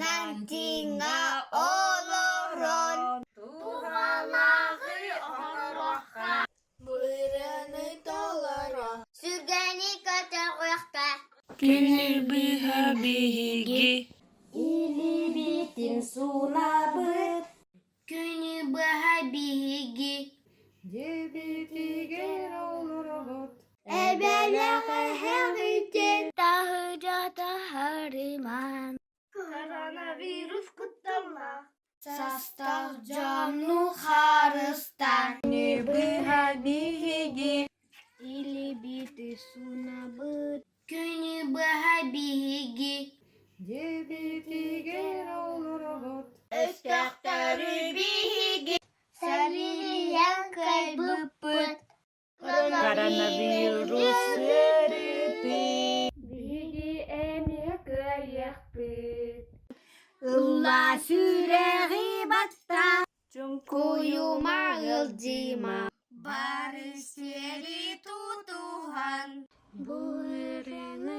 Карантиҥҥа олорон Туһалааҕы оҥоруохха Быраны толоро Сүргэни көтөҕүөххэ Күнү быһа биһиги Илиибитин суунабыт Күнү быһа биһиги Дьиэбитигэр олоробут Эбэлээх эһэҕитин Таһырдьа таһаарымаҥ Коронавирус кутталлаах Састаах дьону харыстаан Күнү быһа биһиги Илиибитин суунабыт Күнү быһа биһиги Дьиэбитигэр олоробут Өстөөхтөрү биһиги Сэрилийэн кыайбыппыт Коронавирус ыарыытын Биһиги эмиэ кыайыахпыт Ыллаа сүрэҕи батта Чуҥкуйума ыалдьыма Бары сиэри тутуһан Бу ырыаны.